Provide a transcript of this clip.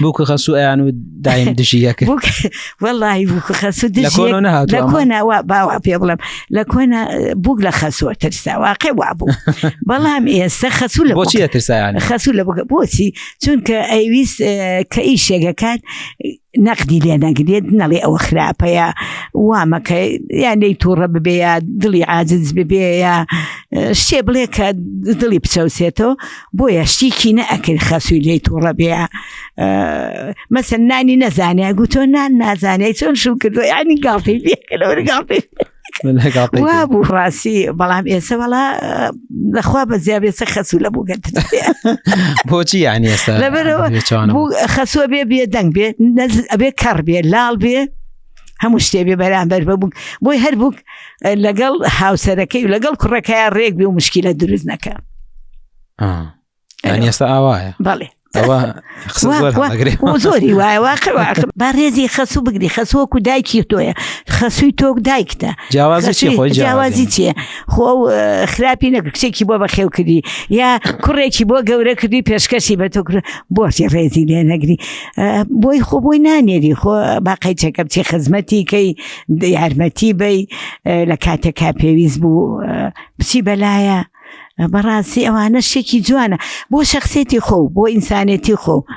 بووک خەسوو ئەیان و دایم دژی یەک بووک وەڵی بووک خەسوو لە دژی یەک کۆنەوە نەهاتووە لە ئەمە؟ کۆنا وا باوا پێ بڵێم لە کۆنا بووک لە خەسووە ترسا واقع وا بوو بەڵام ئێستا خەسوو لە بۆچی بووک ئەترسا یانی خەسوو لە بووک بۆچی چونکە ئەیویست اه، کە ئیشێکەکات نەقدی لێ نەگرێت نەڵێ ئەوە خراپەیە وامەکە یان لێی تووڕە ببێ یا دڵی عاجز ببێ یا اه، شتێ بڵێ کە دڵی بچەوسێتەوە بۆیە شتێکی نەئەکرد خەسووی لێی تووڕە بێ مەسەن نانی نەزانێ گوتۆ نان نازانێ چۆن شوو کردو ینی گاڵتەی پێکەلەوە گاڵتەی وا بوو ڕاستی بەڵام ئێستا وەڵا لەخوا بە زیابێسە خەسوو لە بوو گەتر بۆچی یعنی ئێستا لەبەرەوە پێچەوانە بوو؟ خەسووە بێ بێ دەنگ بێ ئەبێ کەڕ بێ لاڵ بێ هەموو شتێ بێ بەرامبەر بە بوو بۆی هەر بوو لەگەڵ هاوسەرەکەی و لەگەڵ کوڕەکەیان ڕێک بێ و مشکلە دروست نەکە آه. یعنی ئێستا ئاوایە بەڵێ ئەوە قسە زۆر هەڵەگرێ. زۆری وایە واقع واقع با ڕێزی خەسوو بگری خەسووەکو دایکی تۆیە خەسووی تۆ دایکتە جیاوازی چیە خۆی جیاوازی چییە خۆ ئەو خراپی نەکرد کچێکی بۆ بەخێو کردی یا کوڕێکی بۆ گەورە کردی پێشکەشی بە تۆ کرد بۆچی ڕێزی لێ نەگری بۆی خۆ بۆی نانێری خۆ با قەیچەکە بچی خزمەتی کەی یارمەتی بەی لە کاتێکا پێویست بوو بچی بەلایە بەڕاستی ئەوانە شتێکی جوانە بۆ شخصێتی خۆ بۆ ئینسانێتی خۆ.